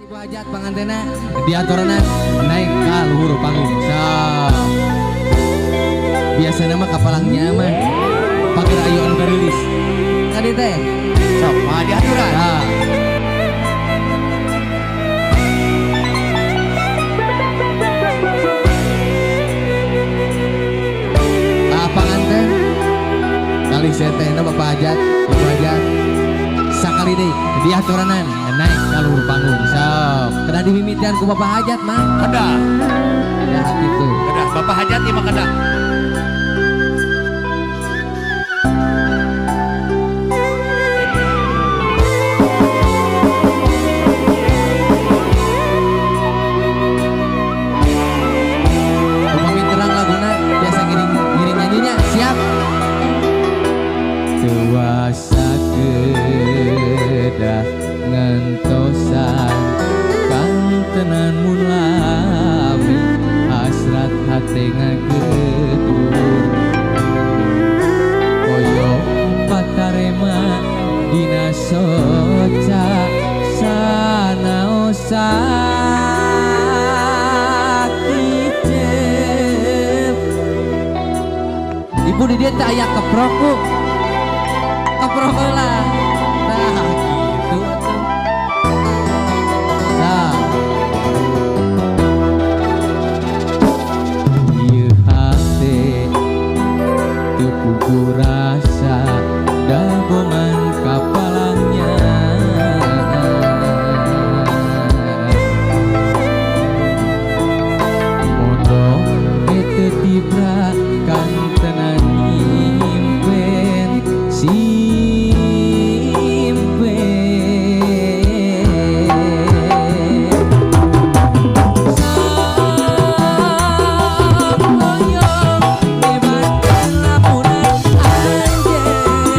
Ibu hajat pangantena diaturna naik ka luhur panggung. Sok. Biasana mah kapalangnya mah pager ayo anu garilis. Tadi teh. Sok, mah diaturan. Nah. Nah, panganten kali setehna Bapak Hajat, Ibu Hajat. Sakali deui diaturanan naik ka luhur panggung. Sok, kena dimimitian ku Bapak Hajat mah. Kedah. Kedah kitu. Kedah, Bapak Hajat ieu mah kedah. Upami terang laguna biasa ngiring nyanyinya siap. Tuasa kedah ngantosan kantenan mun lami hasrat hate ngagedur koyo patarema dina soca sanaosa kicep. Ibu di dia teh aya keprok bu, keprok heula. Nah gitu atuh. Nah, ieu hate teu puguh rasa dabongan kapalangnya. Mondok teu tibra kantenan nyimpen simpen. Sahoyong nyebatkeun lamunan anjeun.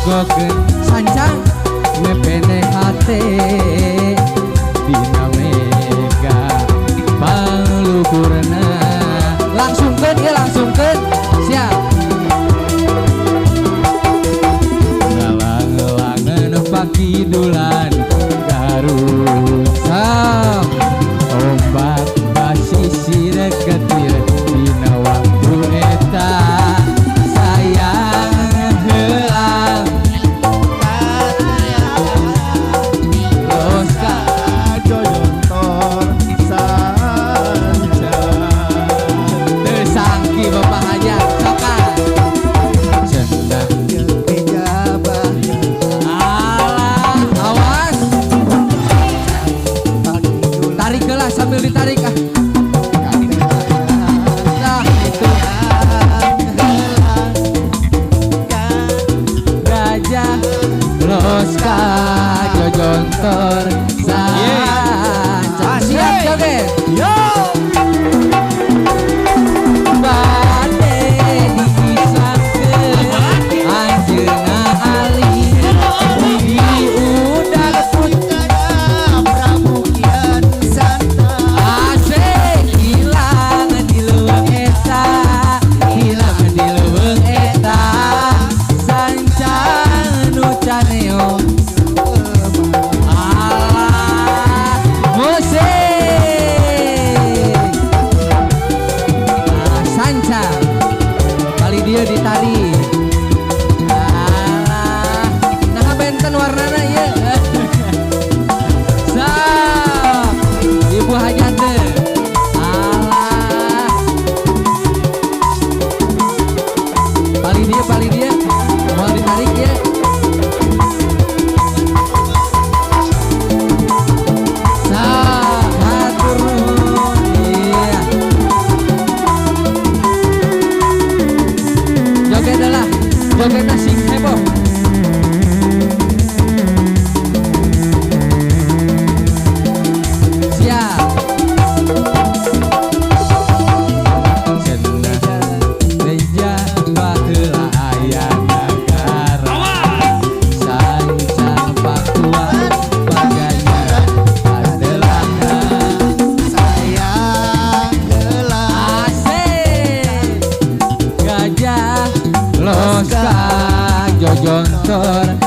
Ngagogokeun sancang ngepene hate dina mega pangluhurna. Langsungkeun ieu, langsungkeun, siap. Ngalang-langan pakidulan Garut sam ombak basisir ketir dina waktu eta sayang heulang los ka Jojontor sanca. Teu sangki Bapak Hajat sokan cenah. Ijabah. Alah, awas, tarik lah, sambil ditarik ah. Nah, itu gajah los ka jojontor sanca. Siap joget. Yo. Bade diislamkeun anjeunna Ali diundang Prabu Kian Santang. Asik, hilang di leuweung eta, hilang di leuweung eta sancang nu caneo. Alah, musik. Ah, sancang kali dia ditarik. Alah, nah benten warnana ieu. Sok, Ibu Hajat teh. Alah. Pali dia, pali dia. Mau ditarik ya. Sok, hatur nuhun. Iya. Joget lah. Jogetna sing heboh. Siap. Cenah reja baheula aya nagara sancang Pakuan Paganjaran Padelahan. Sayang heula. Asik, gajah los ka jojontor.